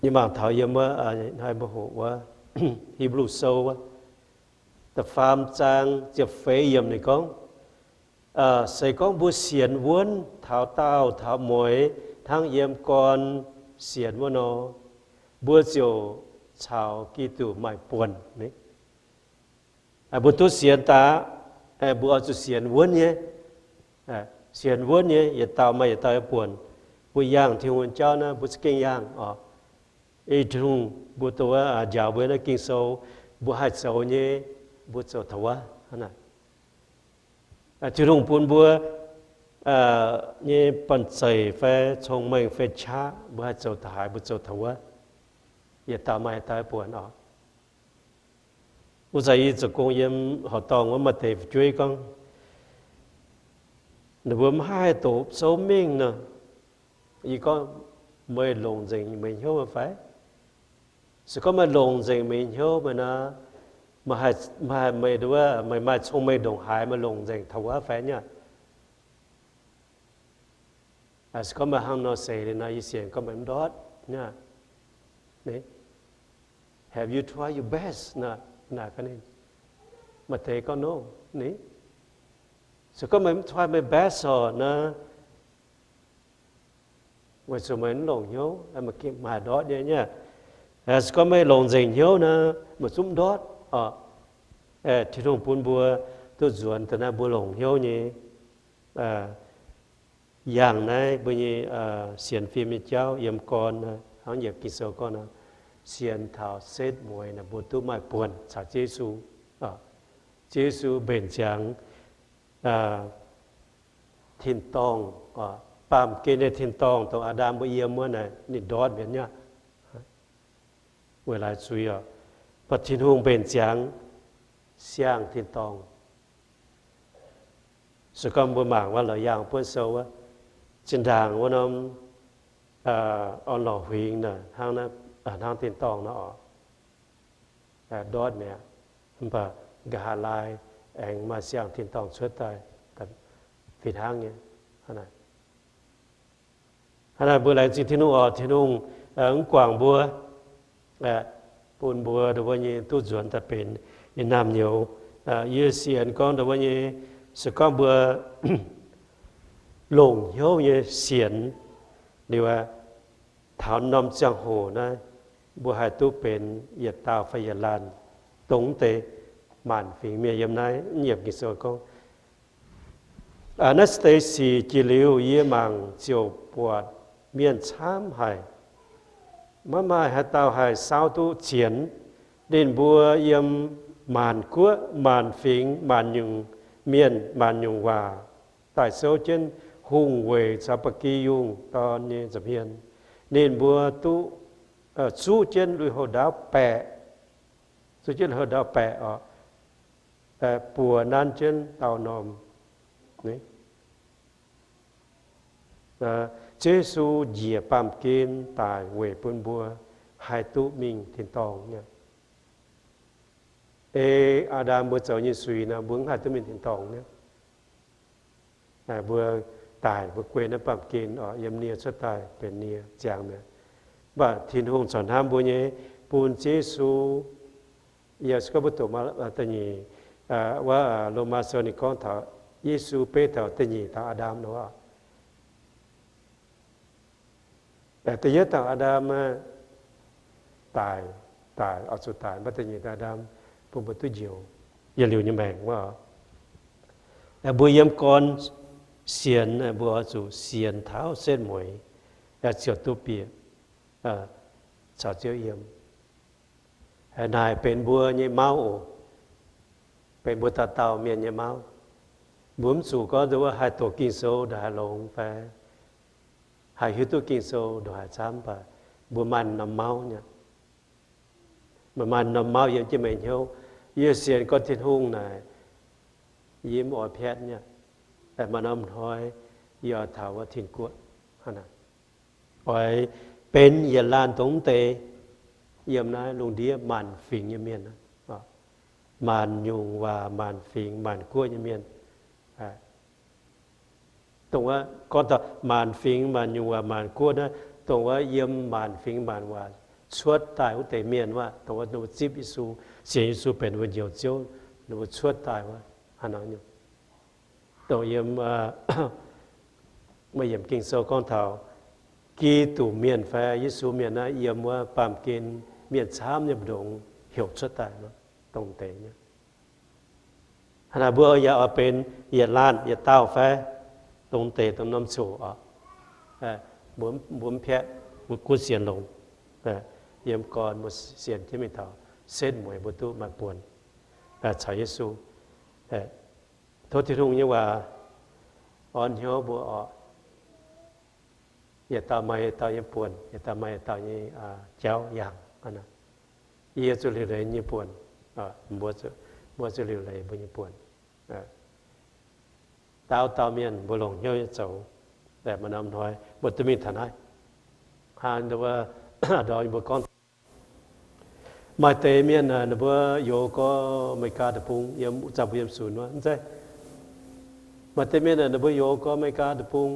yie mangc taux yiem wuov, hnoi mbuo hoqc wuov Hipv^lu Sou wuov, da'faam zaang ziepc feix yiemc ninh gorngv, se gorngv mbuo sienx wuonv taux daauh taux mueiz hnangv yiem gorn sienx wuov nor, mbuo ziouc caux Giduc maaih buonc. Mbuo duqv sienx daaih, mbuo oix zuqc sienx wuonv nyei. Sienx wuonv nyei, yietc dauh maaih yietc dauh nyei buonc. Mbuo yangh Tin-Hungh nyei jauv naaiv, mbuo za'gengh yangh oc. Ih Tin-Hungh mbuo dongh wuov njaaux mbuo naaiv Ging-Sou, mbuo haih zoux nyei, mbuo zoux taux wuov. Tin-Hungh bun mbuo nyei banh zeic fai cong-mengh fai qaqv, mbuo haih zoux taux haaix, mbuo zoux taux wuov. Yietc dauh maaih yietc dauh nyei buonc oc. Wuov zanc yie zoux gong yiem horqc dorngh wuov maaih deix fu'jueiv gorngv, ninh mbuo maiv haih doqc sou mingh nor. Yie gorngv, meih longc nzengc meih hnyouv fai? Se gorngv meih longc nzengc meih hnyouv meih nor, meih, meih maaih cong-mengh ndongc haaix meih longc nzengc taux wuov fai nyei? Se gorngv meih hnangv nor seix liuz nor, yie sienx gorngv meih mv ndortv nyei. Have you tried your best? Naaic, maaih deix gorngv, no, ni. Se gorngv meih mv try meih best oc nor, weic zuqc meih mv longc hnyouv, meih haih ndortv nyei nyei. Se gorngv meih longc nzengc hnyouv nor, meih zungv mv ndortv oc. Tin-Hungh bun mbuo duqv nzuonx daaih naaiv mbuo longc hnyouv nyei yangh naaiv mbuo nyei sienx fim nyei jauv yiem gorn hnangv yietc Ging-Sou gorngv nor, sienx taux setv mueiz naaic mbuo duqv maaih buonc caux Ziouv Yesu. Ziouv Yesu mbenc ziangx tin-dorngh, baamh gen nyei tin-dorngh dongh Aa^ndam mbuo yiem wuov naaic ninh ndortv mi'aqv nyei. Weic laaix zuiz oc, mv baac Tin-Hungh mbenc ziangx siang tin-dorngh. Se gorngv mbuo mangc wuov Laauc Yaangh Buonv Sou wuov, zinh ndaangc wuov norm orn-lorqc huingx naaic hnangv tin-dorngh nor oc, ndortv mi'aqv. Mv baac nqa'haav laai aengx maaih siang tin-dorngh cuotv daaih, fih hnangv nyei. Hnangv naaic mbuo laengz zingh Tin-Hungh oc. Tin-Hungh mv guangc mbuo, bun mbuo ndongc wuov nyei duqv nzuonx daaih benx ninh naamh nyouz. Yie sienx gorngv ndongc wuov nyei, se gorngv mbuo longc hnyouv nyei sienx liuz, taux norm ziangh hoc naaiv, mbuo haih duqv benx yietc dauh fai yietc laanh dongh deix maanc fingx mienh yiem naaiv yiemc Ging-Sou gorngv, naaiv se deix sic jiex liuz, yie mangc ziouc buatc mienh camv haic. Maiv maaih haaix dauh haih saauv duqv cienx. Ninh mbuo yiem maanc guoqv, maanc fingx, maanc nyungc mienh, maanc nyungc waac daaih souv jienv hungh weic caux ba'gi yungh dorn nyei nza'hmien. Ninh mbuo duqv zuqv jienv lui-houx ndaauv baeqc, zuqv jienv lui-houx ndaauv baeqc oc, buoz nanv jienv daauh norm. Ziouv Yesu njiec baamh gen daaih weic bun mbuo haih duqv mingh tin-dorngh nyei. Ei Aa^ndam mbuo zoux nyei suiz nor, mbuo mv haih duqv mingh tin-dorngh nyei. Mbuo daic, mbuo guei naaiv baamh gen oc, yiem nie cuotv daaih benx nie ziangx mi'aqv. Mv baac Tin-Hungh corc hnamv mbuo nyei, bun Ziouv Yesu, yie gorngv mbuo doqc da'nyeic, wuov Lomaa Sou ninh gorngv taux Yesu beiv taux da'nyeic dauh Aa^ndam nor. Da'yietv dauh Aa^ndam daic, daic, oix zuqc daic, mv baac da'nyeic dauh Aa^ndam bun mbuo duqv njoux yietc liuz nyei maengc wuov. Mbuo yiem gorn sienx, mbuo oix zuqc sienx taux setv mueiz ziouc duqv bieqc caux Ziouv yiem. Naaic benx mbuo nyei mauv oc. Benx mbuo dauh dauh mienh nyei mauv. Mbuo mv zuqc gorngv nduov haih doqc Ging-Sou ndongc haaix longx fai haih hiuv duqv Ging-Sou ndongc haaix camv, mv baac mbuo maaih norm mauv nyei. Meih maaih norm mauv yiem jienv meih hnyouv, Yie sienx gorngv Tin-Hungh naaic, yie mv oix piatv nyei. Maaih norm hnoi yie oix taux wuov tin-guoqv, oix benx yietc laanh dongh mv deix yiem naaiv lungh ndiev maanc fingx nyei mienh, maanc nyungc waac, maanc fingx, maanc guoqv nyei mienh. Dongh wuov gorngv taux maanc fingx, maanc nyungc waac, maanc guoqv naaiv, dongh wuov yiem maanc fingx maanc waac cuotv daaih wuov deix mienh wuov, dongh wuov ninh mbuo zipv Yesu, sienx Yesu benx ninh mbuo njoux Ziouv, ninh mbuo cuotv daaih wuov, hnangv nor nyungc. Dongh yiem, maaih yiemc Ging-Sou gorngv taux Giduc mienh fai Yesu mienh naaiv yiem wuov baamh gen mienh camv nyei mbu'ndongx heuc cuotv daaih dongh deix nyei. Hnangv naaic mbuo yaac oix benx yietc laanh yietc dauh fai dongh deix dongh norm ziangh hoc oc. Mbuo mv piatv, mbuo gunv sienx longx. Yiem gorn mbuo sienx jienv mingh taux setv mueiz mbuo duqv maaih buonc caux Yesu. Tov Tin-Hungh nyei waac orn hnyouv mbuo oc. Yietc dauh maaih yietc dauh nyei buonc, yietc dauh maaih yietc dauh nyei jauv yangh. Yie zuqc liuc leiz nyei buonc, mbuo zuqc liuc leiz mbuo nyei buonc. Dauh dauh mienh mbuo longc hnyouv nyei zoux, maaih norm hnoi mbuo duqv mingh taux naaiv. Hnangv ndortv mbuo gorngv, maaih deix mienh ninh mbuo youx gorx America deic-bung, yiem zangc mbuo yiem sunx wuov, mv zeiz. Maaih deix mienh ninh mbuo youx gorx America deic-bung,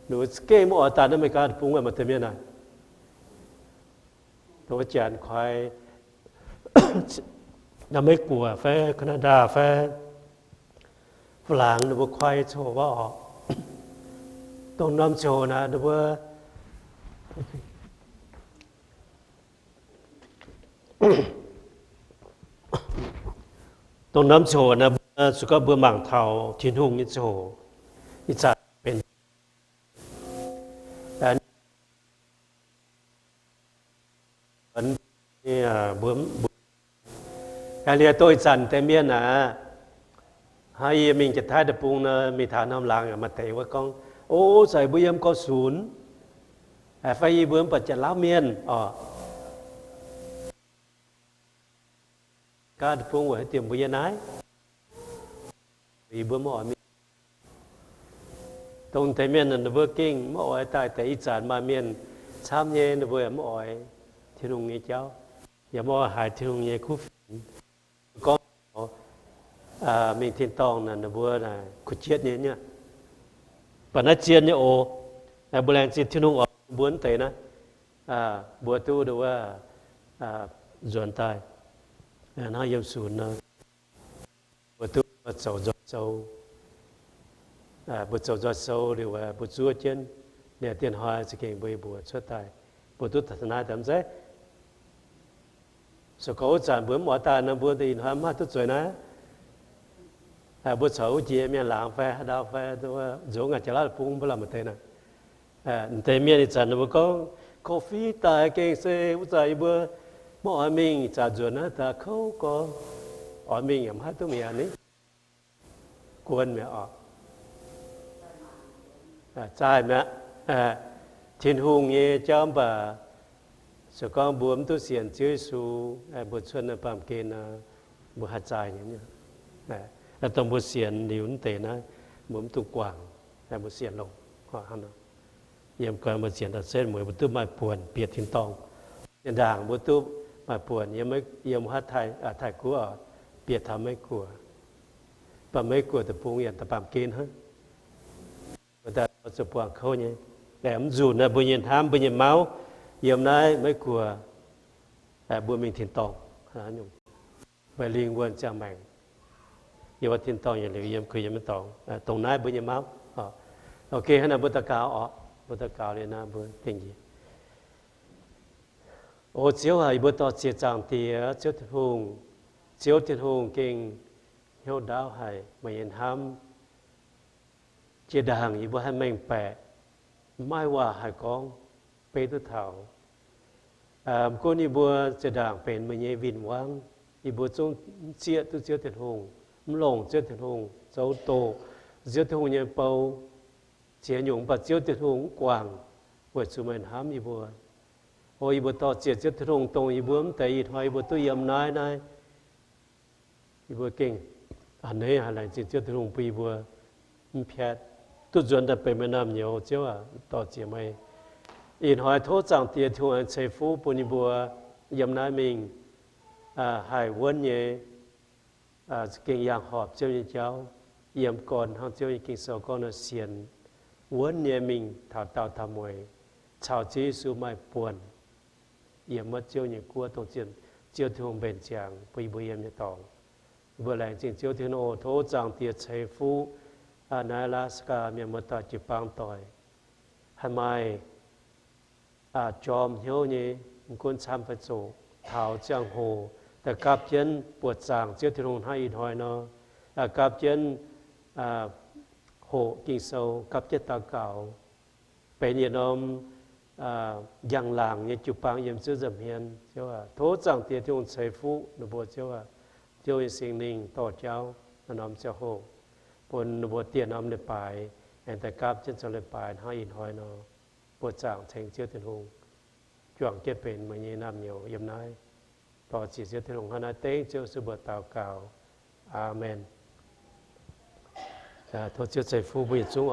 ninh mbuo za'gengh mv oix daaih America deic-bung. Maaih deix mienh naaic, ninh mbuo janx koi Meiv-Guoqv fai Canada fai Faa-laangx ninh mbuo koi ziangh hoc wuov oc. Dongh norm ziangh hoc naaic ninh mbuo, dongh norm ziangh hoc naaic mbuo se gorngv mbuo mangc taux Tin-Hungh nyei ziangh hoc, ih zanc benx liuz dongh ih zanc deix mienh aac, hnangv yie mingh Janx-Taiv deic-bung nor, mingh taux norm laangz maaih deix wuov gorngv, o, za'gengh mbuo yiem gorx-sunx, fai yie mbuo mv baac Janx-Lauv mienh oc. Gaav deic-bung weic haaix diuc mbuo yiem naaiv? Yie mbuo mv oix mingh. Dongh deix mienh ninh mbuo gengh mv oix daaih deix. Ih zanc maaih mienh camv nyei ninh mbuo yaac mv oix Tin-Hungh nyei jauv, yaac mv oix haiz Tin-Hungh nyei kuv fienx. Gorngv mingh tin-dorngh naaic ninh mbuo kuh jietv nyei nyei. Mv baac naaiv zien nyei oc. Mbuo laengz zingh Tin-Hungh oc, mbuo mv deix naaiv, mbuo duqv wuov nzuonx daaih hnangv yiem sunx nor, mbuo duqv zoux nzoih sou. Mbuo zoux nzoih sou liuz, mbuo zuov jienv liuz, dieh hnoi za'gengh mbuo mbuox cuotv daaih, mbuo duqv taux naaiv daaih mv zeiz? Se gorngv wuov zanc mbuo mv oix daaih nor, mbuo ih hnoi mv haih duqv zueiz naaiv. Mbuo corc wuov jiex mienh laangz fai haaix ndau fai nzuonx ngaanc Janx-Lauv deic-bung mbuo lamh maaih deix naaic. Deix mienh ih zanc ninh mbuo gorngv, Covid daaih gengh se wuov zanc yie mbuo mv oix mingh, zanc nzuonx naaiv daaih kouv gorx, oix mingh yaac mv haih duqv mi'aqv ni. Guon mi'aqv oc. Zaih mi'aqv. Tin-Hungh nyei jauv mv baac se gorngv mbuo mv duqv sienx Ziouv Yesu, mbuo cuotv naaiv baamh gen nor, mbuo haih zaih nyei. Dongh mbuo sienx liuz mv deix naaiv, mbuo mv dungx guangc, mbuo sienx longx. Yiem gau mbuo sienx taux setv mueiz mbuo duqv maaih buonc bieqc tin-dorngh. Zinh ndaangc mbuo duqv maaih buonc yiem, yiem haaix, Taiv-Guoqv bieqc taux Meiv-Guoqv. Mv baac Meiv-Guoqv deic-bung yaac daaih baamh gen hnangv. Mbuo daaih zuqc buangh kouv nyei, mv nzunc naaiv mbuo nyei hnamv, mbuo nyei mauv yiem naaiv Meiv-Guoqv, mbuo mingh tin-dorngh, mbuo lingh wuonh ziangh maengc yiem wuov tin-dorngh nyei liuz, yiem kuh yiem maiv dorngx, dongh naaiv mbuo nyei mauv. Ok, hnangv naaic mbuo daux gaux oc. Mbuo daux gaux liuz naaiv mbuo gengh njiec. O Ziouv aac, yie mbuo dorh ziex zaangc Diex, Ziouv Tin-Hungh. Ziouv Tin-Hungh gengh hnyouv ndaauv haic meih nyei hnamv. Jiex ndaangc yie mbuo haih mengh baeqc, maiv maaih waac haih gorngv beiv duqv taux. Mv gunv yie mbuo ziex ndaangc benx meih nyei win-wangv, yie mbuo zungv mv zieqv duqv Ziouv Tin-Hungh, mv longc Ziouv Tin-Hungh zoux doqc Ziouv Tin-Hungh nyei bou, ziex nyungc mv baac Ziouv Tin-Hungh mv guangc weic zuqc meih hnamv yie mbuo. O yie mbuo dor-ziec Ziouv Tin-Hungh, dongh yie mbuo mv deix ih hnoi yie mbuo duqv yiem naaiv naaiv, yie mbuo gengh a'hneiv haic. Laengz zingh Ziouv Tin-Hungh bun yie mbuo mv piatv, duqv nzuonx daaih benx meih naamh nyouz. Ziouv aac, dor-ziec meih. Ih hnoi tov Zaangc Diex Tin-Hungh aengx ceix fuqv bun yie mbuo yiem naaiv mingh haih wuonv nyei, gengh yangh horpc Ziouv nyei jauv, yiem gorn hnangv Ziouv nyei Ging-Sou gorngv nor, sienx wuonv nyei mingh taux daauh taux mueiz, caux Ziouv Yesu maaih buonc yiem wuov Ziouv nyei guoqv, dongh Ziouv Tin-Hungh mbenc ziangx bun yie mbuo yiem nyei dorngx. Yie mbuo laengz zingh Ziouv Tin-Hungh oc. Tov Zaangc Diex ceix fuqv naaiv Alaska mienh muoz-doic jiu-baang doic, haih maaih jorm hnyouv nyei, mv gunv camv fai zoqc, taux ziangh hoc daaih gapv jienv buoqc zaangc Ziouv Tin-Hungh hnangv ih hnoi nor, gapv jienv hoqc Ging-Sou, gapv jienv daux gaux, benx yietc norm njang-laangc nyei jiu-baang yiem Ziouv nza'hmien. Ziouv aac, tov Zaangc Diex Tin-Hungh ceix fuqv ninh mbuo. Ziouv aac, Ziouv nyei Singx Lingh dorh jauv naaiv norm ziangh hoc, bun ninh mbuo dieh norm leiz-baaix aengx daaih gapv jienv zoux leiz-baaix hnangv ih hnoi nor. Buoqc zaangc tengx Ziouv Tin-Hungh, juangc jienv benx meih nyei naamh nyouz yiem naaiv. Dor-ziec Ziouv Tin-Hungh hnangv naaiv, dengv Ziouv Yesu mbuox daux gaux. Aamen. Tov Ziouv ceix fuqv mbuo yietc zungv.